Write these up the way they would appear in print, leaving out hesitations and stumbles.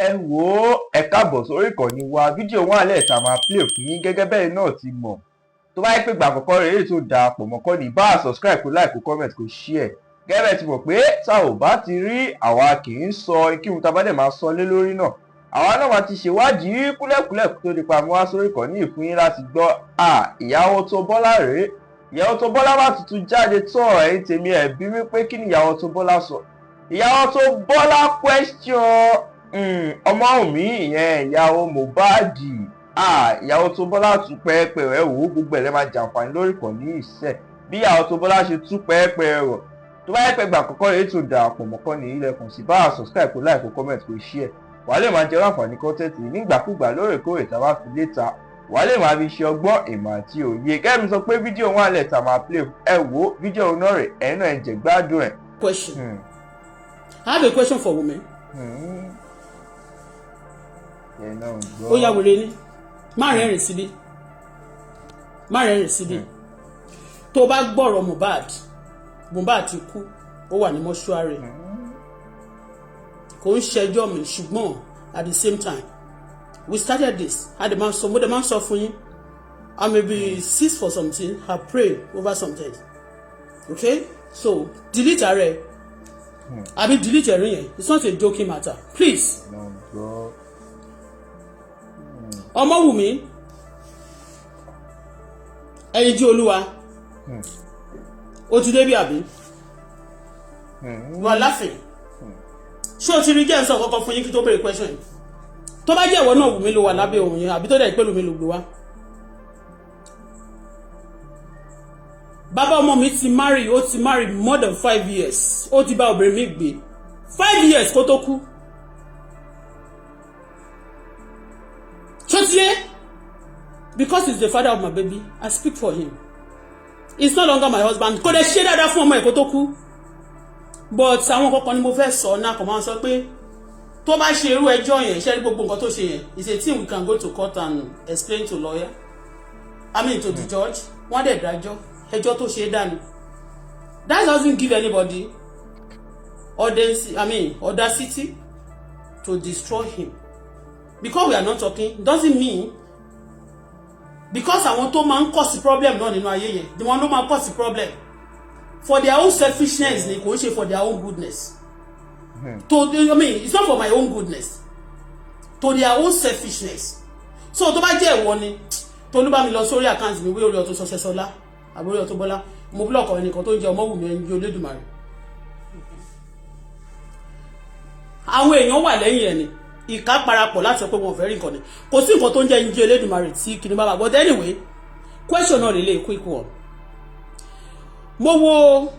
Ẹ wò ó, ẹ káàbọ̀ sórí ìkànnì wa. Fídíò wọn àlẹ́ ìta máa play fún yín gẹ́gẹ́ bẹ́ẹ̀ náà ti mọ̀. Tó bá yẹ pé ìgbà àkọ́kọ́ rẹ̀ èyí tó da pọ̀ mọ́kọ́ ní bá a subscribe, kó like, kó comment, kó share. Gẹ́gẹ́ bẹ́ẹ̀ ti mọ̀ pé tá ò bá ti rí, àwa kì í sọ kí ohun tá a bá dẹ̀ máa sọ lé lórí náà, àwa náà máa ti ṣèwádìí kúlẹ̀kúlẹ̀ tó di pa mọ́ wá sórí ìkànnì fún yín láti gbọ́. À, ìyàwó Auto Bola rèé. Ìyàwó Auto Bola má tuntun jáde tán. Ẹ̀yin tèmi, ẹ̀ bí wípé kí ni ìyàwó Auto Bola sọ? Ìyàwó Auto Bola question Ọmọ́wùnmí, ìyẹn ìyàwó Mohbad. Ìyàwó Auto Bola tún pẹ́ẹ́pẹ́ rẹ̀ wò ó. Gbogbo ẹ̀ lẹ́ máa jàǹfààní lórí ìkànnì ìṣẹ́ bí ìyàwó Auto Bola ṣe tú pẹ́ẹ́pẹ́ rọ̀. Tó bá yẹ pé gbà àkọ́kọ́ rẹ̀ ètò ìdàpọ̀ mọ́kàn ní ilẹ̀kùn sí bá a subscribe, kó like, kó comment, kó share. Wàá lè máa jẹ àǹfààní content nígbàkúgbà, lóòrèkóòrè tá a bá fi léta. Wàá lè máa fi ṣe ọgbọ́n, ìmọ̀ àti òye. Kẹ́mi sọ pé fídíò wọn àlẹ́ tá a máa play. Ẹ wo fídíò náà rè, ẹ̀yin náà ẹ jẹ́ gbádùn ẹ̀. Question. I have a question for women. Ẹ̀ náà gbọ́. Ó yá, wèrè ni. Má rẹ́rìn síbí, má rẹ́rìn síbí. Tó bá gbọ́rọ̀ Mohbad, Mohbad ti kú, ó wà ní mọ́ṣúárì. Kò ń ṣẹjọ́ mi, ṣùgbọ́n at the same time, we started this. A dẹ̀ máa ń sọ, mo dẹ̀ máa ń sọ fún yín, I may be six for something, I pray over something, okay? So delete ààrẹ àbí delete ẹ̀rín yẹn. It's not a joking matter, please. Náà gbọ́. Ọmọwùmí, ẹyin jí olúwa, o ti débi àbí? You are laughing. Ṣé o ti rí? Jẹ́ ń sọ kọ́kọ́ fún yín kí tó béèrè question yìí. Tó bá jẹ́ ìwọ náà, Wùmí, ló wà lábẹ́ òun yẹn, àbí tó dẹ̀ pẹ̀lú mi ló gbé wá. Bàbá ọmọ mi ti marry, ó ti marry more than 5 years. Ó ti bá obìnrin mi gbé 5 years kó tó kú. Ṣó ti yé? Because he's the father of my baby, I speak for him. He's no longer my husband. Kò dẹ̀ ṣe dáadáa fún ọmọ ẹ̀ kó tó kú, but àwọn kankan ni mo fẹ́ sọ náà. Kò máa ń sọ pé tó bá ṣe irú ẹjọ́ yẹn, ṣe rí gbogbo nǹkan tó ṣe yẹn, it's a thing we can go to court and explain to lawyer, I mean to the judge. Wọ́n dẹ̀ dájọ́ ẹjọ́ tó ṣe é dànù. That doesn't give anybody audacity, I mean audacity to destroy him. Because we are not talking doesn't mean, because àwọn tó máa ń cause problem náà nínú ayé yẹn, the one ló máa cause problem for their own selfishness ni, kò ń ṣe for their own goodness. To, I mean, it's not for my own goodness, to their own selfishness. So tó bá jẹ́ ìwọ ni, Tolú, bá mi lọ sórí account mi, wí orí Auto Success Ola àbórí Auto Bola, mo block ẹnìkan tó ń jẹ́ Ọmọ́wùmí ẹni Olódùmarè. Àwọn èèyàn wà lẹ́yìn ẹ̀ ni ìka parapọ̀ láti sọ pé wọn ò fẹ́ rí nǹkan ni. Kò sí nǹkan tó ń jẹ́ ẹni Olódùmarè tí kìnnìún bá wà. But anyway, question náà lè quick one. Mo wo,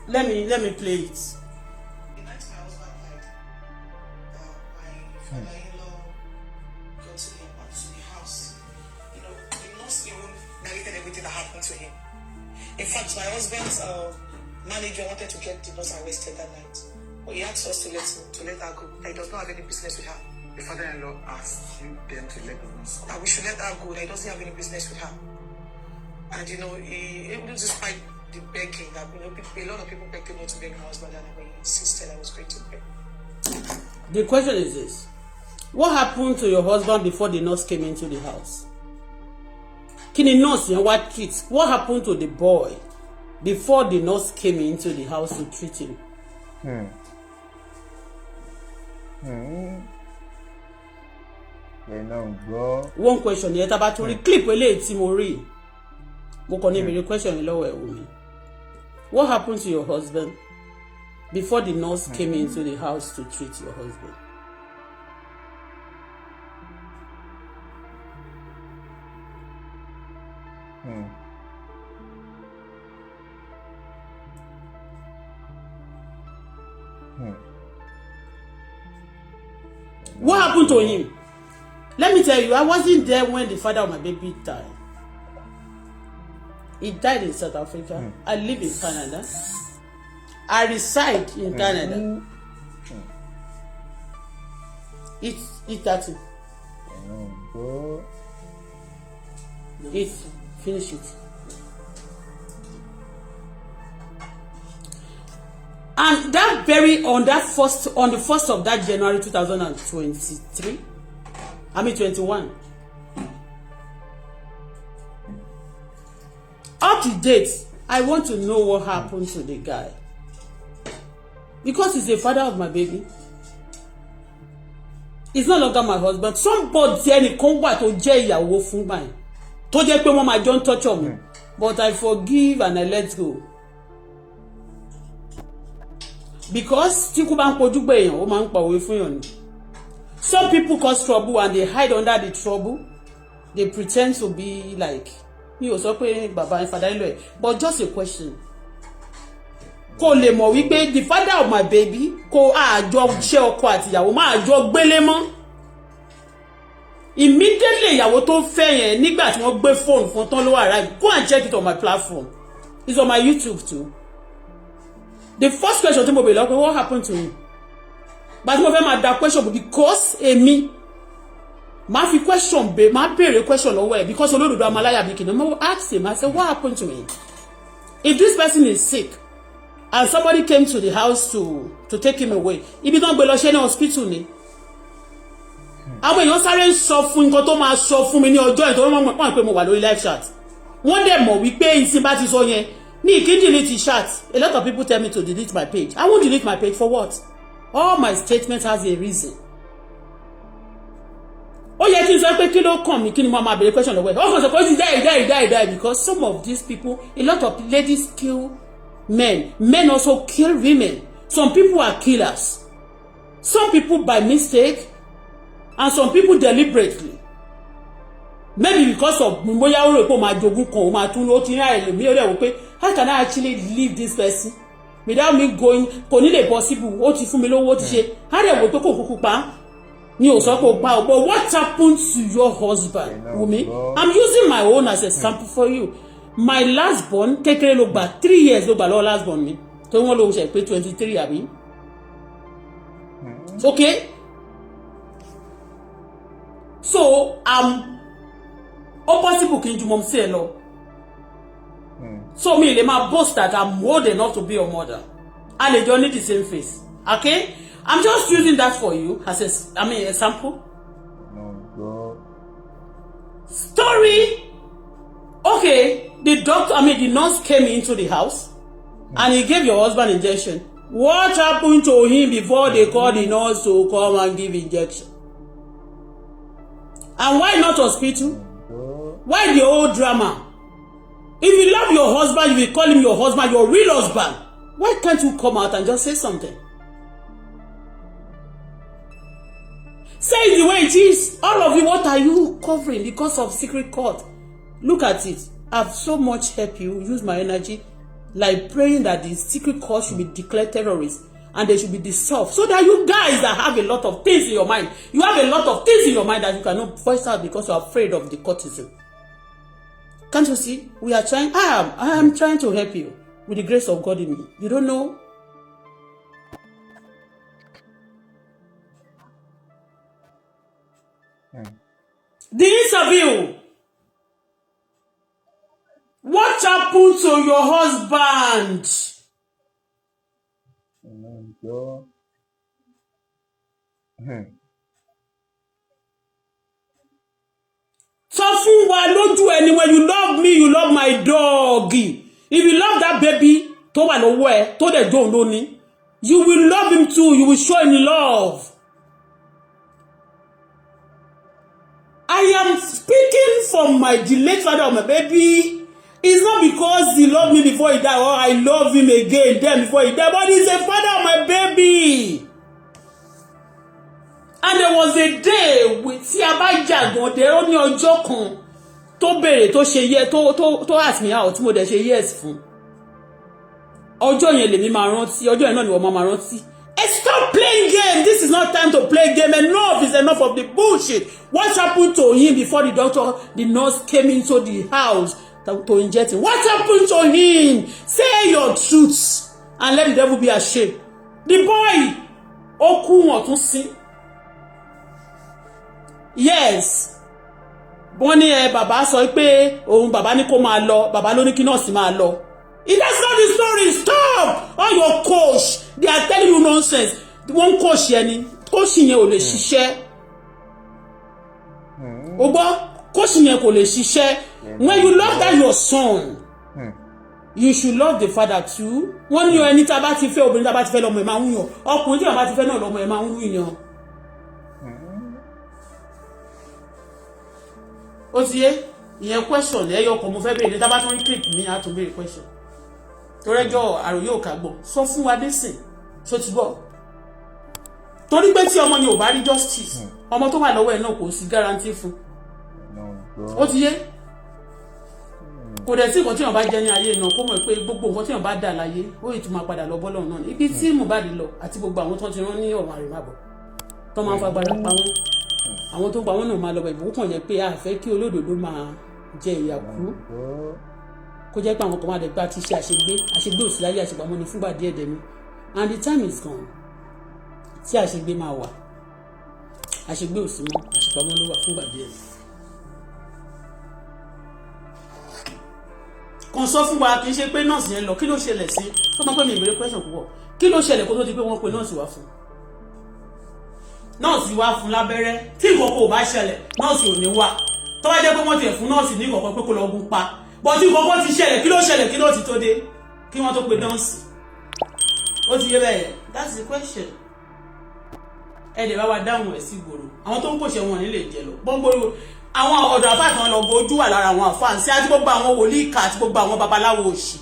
let me play it. The night my husband died, my father-in-law got to the house. The nurse even narrated everything that happened to him. In fact, my husband's manager wanted to get the nurse arrested that night, but he asked us to let her go. That he does not have any business with her. The father-in-law asked you them to let the nurse go. That we should let her go. That he doesn't have any business with her. And he, even despite the begging, that people, a lot of people begged him not to beg my husband, and he insisted I was going to beg. The question is this: what happened to your husband before the nurse came into the house? Kí ni nurse yẹn wá treat? What happened to the boy before the nurse came into the house to treat him? Ẹ̀ náà gbọ́. One question yẹn, tá a bá tún rí clip eléyìí tí mo rí, mo kàn ní ìbéèrè question yẹn lọ́wọ́ ẹ̀, wò mí. What happened to your husband before the nurse came into the house to treat your husband? What happened to him? Let me tell you, I wasn't there when the father of my baby died. He died in South Africa. I live in Canada. I reside in Canada. Eat, eat that thing. Ẹ̀ náà gbọ́. Eat, finish it. And that very on that first on the first of that January 2023, I mean 21, up to date, I want to know what happened to the guy, because he's the father of my baby. He's no longer my husband. Somebody, ẹnìkan wà tó jẹ́ ìyàwó fún báyìí, tó jẹ́ pé wọ́n máa jọ ń torture mi, but I forgive and I let go, because tí kú bá ń pojú gbé èèyàn, ó máa ń pa òwe fún èèyàn ni. Some people cause trouble and they hide under the trouble. They pretend to be like, mi ò sọ pé bàbá father in law ẹ, but just a question, kó lè mọ̀ wípé the father of my baby, kó àjọ ṣe ọkọ àtìyàwó máa jọ gbélé mọ́. Immediately, ìyàwó tó fẹ́ yẹn, nígbà tí wọ́n gbé fóònù fún tán ló wà arrive. Go and check it on my platform. It's on my YouTube too. The first question tí mo bèèrè lọ́pẹ́, what happened to him? Gbàtí mo fẹ́ máa da question, because èmi máa fi question bè, máa béèrè question lọ́wọ́ ẹ̀, because olódodo amaláyà bí kìnìún. Mo ask him, I say, "What happened to him? If this person is sick and somebody came to the house to take him away, ibi tó ń gbé lọ, ṣe ní hospital ni?" Àwọn èèyàn sáré ń sọ fún nǹkan tó máa sọ fún mi ní ọjọ́ ìtọ́wọ́n mọ̀ pọ́n pé mo wà lórí live chat. Wọ́n dẹ̀ mọ̀ wípé ìsìn bá ti sọ yẹn ní kí n delete chat. A lot of people tell me to delete my page. I won't delete my page. For what? All my statements has a reason. Ó yẹ kí n sọ pé kí ló kàn mí, kí ni mo máa béèrè question lọ́wọ́ ẹ̀. Ó kàn sọ pé ó ti die, die, die, die, because some of these people, a lot of ladies kill men, men also kill women. Some people are killers, some people by mistake and some people deliberately, maybe because of bóyá ó rò pé ó máa jogún kan, ó máa tún ó ti ní àìlèmí, ó dẹ̀ wò pé, how can I actually leave this person without me going? Kò ní lè possible. Ó ti fún mi lówó, ó ti ṣe, á dẹ̀ wò pé kò kúkú pa á. Mi ò sọ pé ó pa ọ́, but what happened to your husband, Wumi? I'm using my own as a sample for you. My last born, kékeré ló gbà, 3 years ló gbà lọ́wọ́ last born mi, tó wọ́n ló ṣe pé 23, àbí? Okay, so ó possible kí n ju mọ̀ sí ẹ lọ, so mi lè máa boast that I'm old enough to be your mother. A lè jọ ní the same face. Okay, I'm just using that for you as a, I mean, a sample story. Okay, the doctor, I mean the nurse, came into the house and he gave your husband injection. What happened to him before they called the nurse to come and give injection? And why not hospital? Why the old drama? If you love your husband, you will call him your husband, your real husband. Why can't you come out and just say something? Say it the way it is. All of you, what are you covering because of secret court? Look at it. I've so much help you use my energy, like praying that the secret court should be declared terrorists and they should be dissolved, so that you guys that have a lot of things in your mind, you have a lot of things in your mind that you cannot voice out because you're afraid of the courtism. Can't you see? We are trying. I am trying to help you with the grace of God in me. You don't know. The interview. What happened to your husband? Gbọ́. Sọ fún wa lójú ẹni. When you love me, you love my dog. If you love that baby tó wà lọ́wọ́ ẹ, tó dẹ̀ jóun lónìí, you will love him too. You will show him love. I am speaking from my the late father of my baby. It's not because he loved me before he died or I love him again then before he died, but he's the father of my baby. And there was a day with tí a bá jà gan dé, ó ní ọjọ́ kan tó béèrè, tó ṣe yẹ tó ask me out, tí mo dẹ̀ ṣe yes fún. Ọjọ́ yẹn lèmi máa rántí, ọjọ́ yẹn náà ni wọ́n máa rántí. Hey, stop playing game. This is not time to play game. Enough is enough of the bullshit. What happened to him before the doctor, the nurse came into the house to inject him? What happened to him? Say your truths and let the devil be ashamed. The boy, ó kú, wọn tún sí. Yes. Wọ́n ní ẹ bàbá sọ pé òun bàbá ní kó máa lọ, bàbá ló ní kí nọ́ọ̀sì máa lọ. If that's not the story, stop. All your coach, they are telling you nonsense. Wọ́n coach yẹn ni, coach yẹn ò lè ṣiṣẹ́. O gbọ́, coach yẹn kò lè ṣiṣẹ́. When you love that your son, you should love the father too. Wọ́n ní ẹni tá a bá ti fẹ́, obìnrin tá a bá ti fẹ́ lọ́mọ ẹ̀ máa ń yàn. Ọkùnrin tí a bá ti fẹ́ náà lọ́mọ ẹ̀ máa ń yàn. Ó ti yé ìyẹn. Question ẹyọ kan mo fẹ́ béèrè. Tá a bá tún rí clip mi, á tún béèrè question torẹ́jọ́ àròyé ò ká gbọ́. Sọ fún wa nísìn, ṣó ti gbọ́? Torí pé tí ọmọ yẹn ò bá rí justice, ọmọ tó wà lọ́wọ́ ẹ̀ náà kò sí guarantee fún. Ó ti yé. Kò dẹ̀ sí nǹkan tí èèyàn bá jẹ́ ní ayé náà, kó mọ̀ pé gbogbo nǹkan tí èèyàn bá dà láyé, ó yìí tún máa padà lọ bọ́lọ̀ náà. Ibi tí Mohbad lọ àti gbogbo àwọn tó ti rán ní ọ̀run àrèmábọ̀ tó máa ń fagbára pa wọ́n, àwọn tó pa wọ́n náà máa lọ bẹ̀. Ìbùkún kàn jẹ́ pé a fẹ́ kí olódodo máa jẹ ìyà kú, kó jẹ́ pé àwọn kan máa dẹ̀ gba ti ṣe àṣegbé. Àṣegbé ò sí láyé, àṣepamọ́ ni fúngbà díẹ̀ dẹ̀ ni. And the time is gone tí àṣegbé máa wà. Àṣegbé ò sí mọ́, àṣepamọ́ ló wà fúngbà díẹ̀. Kàn sọ fún wa, kì í ṣe pé nọ́ọ̀sì yẹn lọ, kí ló ṣẹlẹ̀ sí tó máa pẹ́ mi ìbéèrè question púpọ̀. Kí ló ṣẹlẹ̀ kó tó di pé wọ́n pe nọ́ọ̀sì wá fún, nọ́ọ̀sì wá fún lábẹ́rẹ́? Tí nǹkan kò bá ṣẹlẹ̀, nọ́ọ̀sì ò ní wá. Tó bá jẹ́ pé wọ́n ti ẹ̀ fún nọ́ọ̀sì ní nǹkan pé kó lọ gun pa bọ́, tí nǹkan kan ti ṣẹlẹ̀, kí ló ṣẹlẹ̀ kí nọ́ọ̀sì tó dé, kí wọ́n tó pe nọ́ọ̀sì? Ó ti yé bẹ́ẹ̀. That's the question. Ẹ lè bá wa dáhùn ẹ̀ sí gbòòrò. Àwọn tó ń pòṣẹ wọn ní lè jẹ lọ gbọ́ngbòrò. Àwọn ọ̀dọ̀ àfáà kan lọ bo ojú wà lára àwọn àfáà sí, àti gbogbo àwọn wòlíì ìkà àti gbogbo àwọn babaláwo òṣì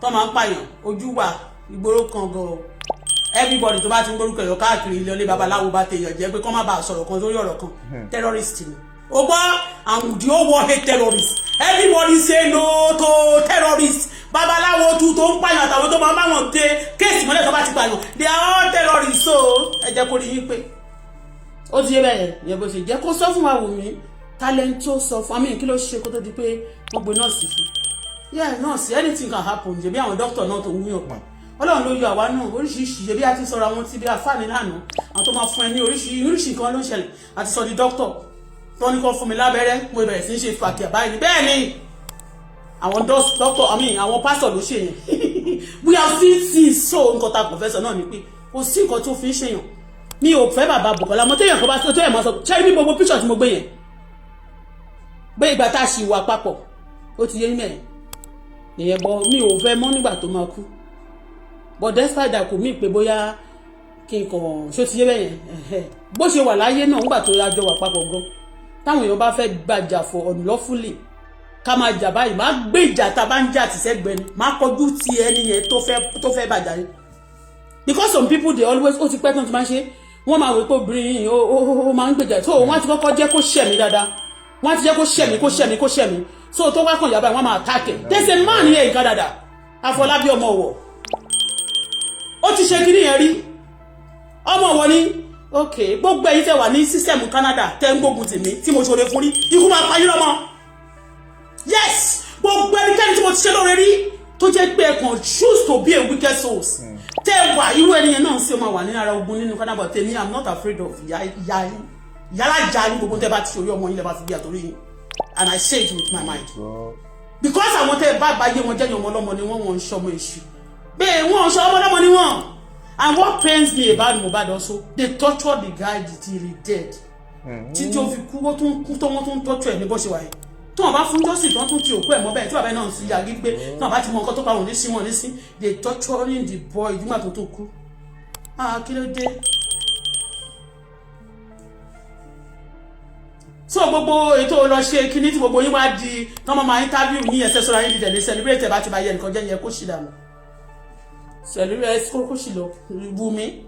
tó máa ń pààyàn. Ojú wà ìgboro kan gan. Everybody tó bá ti ń gbórúkọ ẹ̀yọ káàkiri ilé ọlé babaláwo bá tèèyàn jẹ́ pé kọ́ má bàa sọ̀rọ̀ kan lórí ọ̀rọ̀ kan, terrorist ni. O gbọ́, àwọn the whole world hate terrorists. Everybody say no to terrorists. Babaláwo tu tó ń pààyàn àtàwọn tó máa ń bá wọn dé case mọ́lẹ̀ tó bá ti pààyàn, they are all terrorists. So ẹ jẹ́ kó rí yín pé ó ti yé bẹ́ẹ̀ yẹ bó ṣe jẹ́. Kó sọ fún wa, Wùmí talent tó sọ fún àmì, kí ló ṣe kó tó di pé wọ́n gbé nọ́ọ̀sì fún? Yeah, nọ́ọ̀sì, anything can happen. Ṣebí àwọn dókítà náà tó ń wúyàn pa, Ọlọ́run ló yọ àwa náà oríṣiríṣi. Ṣebí a ti sọ̀rọ̀ àwọn tí bí afáàní lánàá, àwọn tó máa fún ẹ ní oríṣiríṣi nǹkan ló ń ṣẹlẹ̀. Àti sọ di dókítà tó ní kó fún mi lábẹ́rẹ́, mo bẹ̀rẹ̀ sí í ṣe fàkìyà báyìí. Bẹ́ẹ̀ ni àwọn dókítà, I mean, àwọn pásítọ̀ ló ṣe yẹn. We have seen things. So nǹkan ta professor náà ni pé kò sí nǹkan tó fi ń ṣèyàn. Mi ò fẹ́ bàbá Bùkọ́lá mo téèyàn kan bá tó yẹ máa sọ ṣé ní gbogbo picture tí mo gbé yẹn gbé ìgbà tá a ṣì wà papọ̀, ó ti yé mẹ́rin ìyẹn bọ́. Mi ò fẹ́ mọ́ nígbà tó máa kú, but despite that, kò mí pé bóyá kí n kàn ṣó ti yé bẹ́yẹn. Bó ṣe wà láyé náà nígbà tó yájọ wà papọ̀ gan, táwọn èèyàn bá fẹ́ gbàjà for unlawfully, ká máa jà báyìí, máa gbé ìjà tá a bá ń jà tìṣẹ́gbẹ́ ni, máa kọjú ti ẹni yẹn tó fẹ́ bàjá yẹn, because some people, dey always, ó ti pẹ́ tán ti máa ń ṣe, wọ́n máa wò pé obìnrin yìí ó máa ń gbèjà. So wọ́n á ti kọ́kọ́ jẹ́ kó ṣẹ̀ mí dáadáa, wọ́n á ti jẹ́ kó ṣẹ̀ mí, kó ṣẹ̀ mí, kó ṣẹ̀ mí. So tó wá kàn yàrá, wọ́n máa attack ẹ̀. There's a man here in Canada, Afọlábí ọmọ ọ̀wọ̀, ó ti ṣe kíní yẹn rí. Ọmọ ọ̀wọ̀ ni. Ok, gbogbo ẹ̀yin tẹ́ wà ní system Canada tẹ́ ń gbógun tèmi tí mo ṣòro fún rí, ikú máa pa yín lọ́mọ. Yes, gbogbo ẹnikẹ́ni tí mo ti ṣe lóore rí, tó jẹ́ pé ẹ kàn choose to be a wicked soul, tẹ́ wà irú ẹni yẹn náà sì máa wà ní ara ogun nínú Canada. Tèmi, I'm not afraid of ìyá yín, yálà ìjà yín. Gbogbo tẹ́ bá ti ṣòrí ọmọ yín lẹ́ bá fi bí àtòrí yín, and I say it with my mind, because àwọn tẹ́ bá bá yé wọn jẹ́ ní ọmọ ọlọ́mọ ni wọ́n. Wọ́n ń ṣọmọ èṣù bẹ́ẹ̀, wọ́n ń ṣọ ọmọ ọlọ́mọ ni wọ́n. And what pains me about Mohbad also, they torture the guy till he dead, títí ó fi kú. Ó tún kú tó, wọ́n tún torture ẹ̀ ní bó ṣe wà yìí. Tí wọ́n bá fún justice, wọ́n tún ti òkú ẹ̀ mọ́ bẹ́ẹ̀. Tí bàbá náà sì yàgí pé tí wọ́n bá ti mọ nǹkan tó pa wọn ní sí, wọn ní sí. They torturing the boy nígbà tó tó kú. Ah, kí ló dé? So gbogbo ètò lọ ṣe kíní tí gbogbo yín wá di tọ́ mọ́ máa interview yín, ẹsẹ̀ sọ́ra yín di tẹ̀lé celebrate. Ẹ̀ bá ti bá yẹ nǹkan jẹ́ yẹ kó ṣì dànù, celebrate kó ṣì lọ. Wùmí,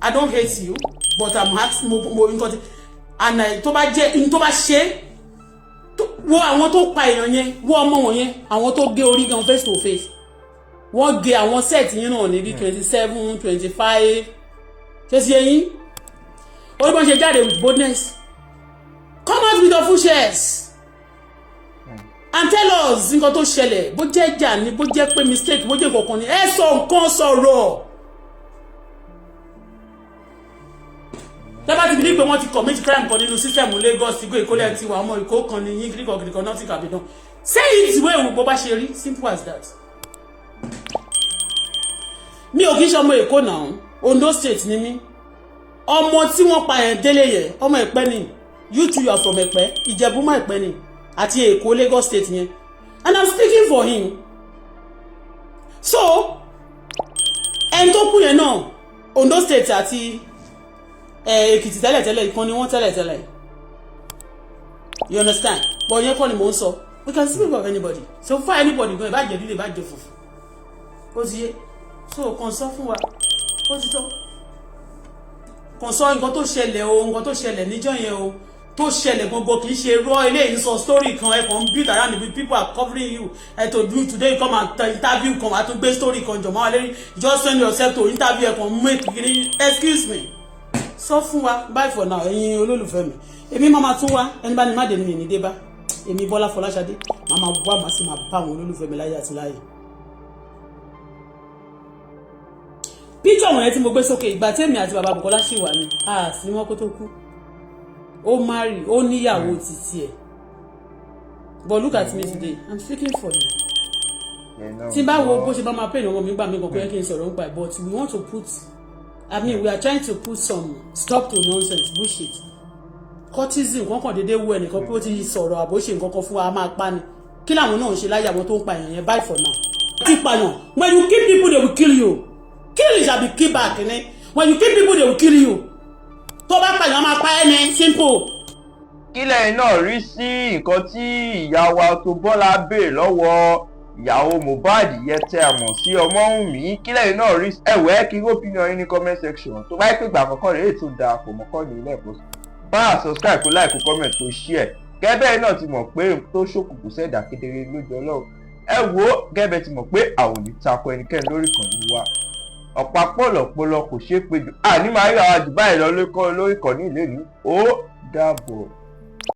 I don't hate you, but I'm asking. Mo nǹkan tí and tó bá jẹ́ n tó bá ṣe, wo àwọn tó pa èèyàn yẹn, wo ọmọ wọn yẹn, àwọn tó gé orí gan face to face, wọ́n gé àwọn set yín náà níbi 27, 25. Ṣé sí eyín orí bọ́n ṣe jáde with boldness? Come out with your full chest and tell us nǹkan tó ṣẹlẹ̀. Bó jẹ́ ìjà ni, bó jẹ́ pé mistake, bó jẹ́ nǹkan kan ni, ẹ sọ nǹkan, sọ̀rọ̀. Tẹ́ bá ti believe pé wọ́n ti commit crime kan nínú system Lagos, ìgò ìkólẹ̀ tiwa, ọmọ ìkó kan ní yín, kíríkọ̀ kíríkọ̀, nothing can be done. Say it the way bó bá ṣe rí, simple as that. Mi ò kí ń ṣe ọmọ Èkó náà, Ondo State ni mí. Ọmọ tí wọ́n pa yẹn, Délé yẹn, ọmọ Ẹ̀pẹ́ ni. You too, you are from Ẹ̀pẹ́. Ìjẹ̀bú mọ́ Ẹ̀pẹ́ ni àti Èkó, Lagos State yẹn, and I'm speaking for him. So ẹni tó kú yẹn náà, Ondo State àti Èkìtì tẹ́lẹ̀tẹ́lẹ̀, ìkan ni wọ́n tẹ́lẹ̀tẹ́lẹ̀, you understand? But yẹn kọ́ ni mò ń sọ. We can speak of anybody. So far anybody gan, ìbàjẹ́ líle, ìbàjẹ́ fùfù, ó ti yé. So kàn sọ fún wa, ó ti tó. Kàn sọ nǹkan tó ṣẹlẹ̀ o, nǹkan tó ṣẹlẹ̀ níjọ́ yẹn o, tó ṣẹlẹ̀ gbogbo. Kì í ṣe rọ eléyìí ń sọ story kan, ẹ kàn ń build around the people are covering you. Ẹ to do today, you come and interview kan, wàá tún gbé story kan jọ̀mọ́ wa lérí. Just send yourself to interview, ẹ kàn make kiri. Excuse me, sọ fún wa. Bye for now, ẹ̀yin olólùfẹ́ mi. Èmi máa ma tún wá. Ẹni bá ní má dé mi ní dé bá. Èmi Bọ́lá Fọláṣadé, máa ma wá, màá sì máa bá àwọn olólùfẹ́ mi láyé àti láyé. Píkọ̀ wọ̀nyẹn tí mo gbé sókè, ìgbà tèmi àti bàbá Bùkọ́lá sì wà ní àásì wọn kó tó kú. Ó marry, ó níyàwó títí ẹ̀, but look at me today, I'm speaking for you. Tí bá wo bó ṣe bá máa pè ní ọmọ mi gbà mí gan, kó yẹ kí n sọ̀rọ̀ nípa ẹ̀, but we want to put, I mean, we are trying to put some stop to nonsense, bullshit, cultism. Kankan déédéé wú ẹnìkan pé ó ti sọ̀rọ̀ àbó ṣe nǹkan kan fún wa, a máa pa ni. Kí làwọn náà ń ṣe láyé, àwọn tó ń pa èèyàn yẹn? Bye for now. Ti pààyàn, when you kill people, they will kill you. Kill shall be kill back ni. When you kill people, they will kill you. Tó bá pààyàn, máa pa ẹ́ ní, simple. Kí lẹ́yìn náà rí sí nǹkan tí ìyá wa Auto Bola béèrè lọ́wọ́ ìyàwó Mohbad yẹn tẹ́ a mọ̀ sí Ọmọ́wùnmí? Kí lẹ́yìn náà rí? Ẹ̀wẹ́ kí opinion yín ní comment section. Tó bá yẹ pé ìgbà àkọ́kọ́ rèé tó da pọ̀ mọ́kọ́ ní ilé ẹ̀kọ́, bá a subscribe, kó like, kó comment, kó share. Gẹ́gẹ́ náà ti mọ̀ pé tó ṣòkùnkùn sẹ́dá kedere lójú Ọlọ́run. Ẹ wo, gẹ́gẹ́ ti mọ̀ pé àwọn ò ní takò ẹnikẹ́ni lórí ìkànnì wa. Ọ̀pá pọ̀lọ̀pọ̀lọ̀ kò ṣeé pé jù. Àní máa rí àwọn àjù báyìí lọ lórí ìkànnì ìlérí. Ó dàbọ̀.